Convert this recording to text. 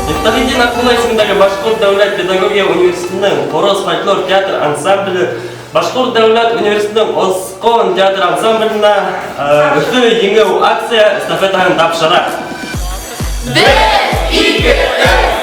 Мифтахетдин Аҡмулла исемендәге Башҡорт дәүләт педагогия университетының Ҡорос фольклор театр ансамбле Башҡорт дәүләт университетының Осҡон театр ансамбленә Өфө еңеү акция эстафетаһын тапшыра. Бер, ике, өс.